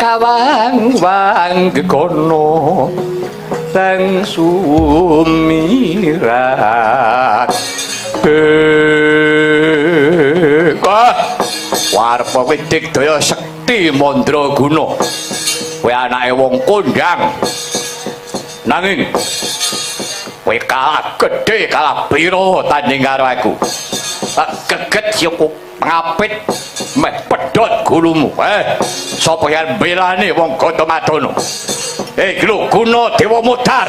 kawang wang gegono sang sumirat. Wah, warpa kowe digdaya sekti mandraguna. Kowe anake wong kondang. Nanging kowe kalah gedhe, kalah pira tanding karo aku. Tak geget siku ngapit meh pedhot gulumu. Eh, sapa yang belani wong Gadamadana? Eh, iki lho Guna Dewa Mudhar.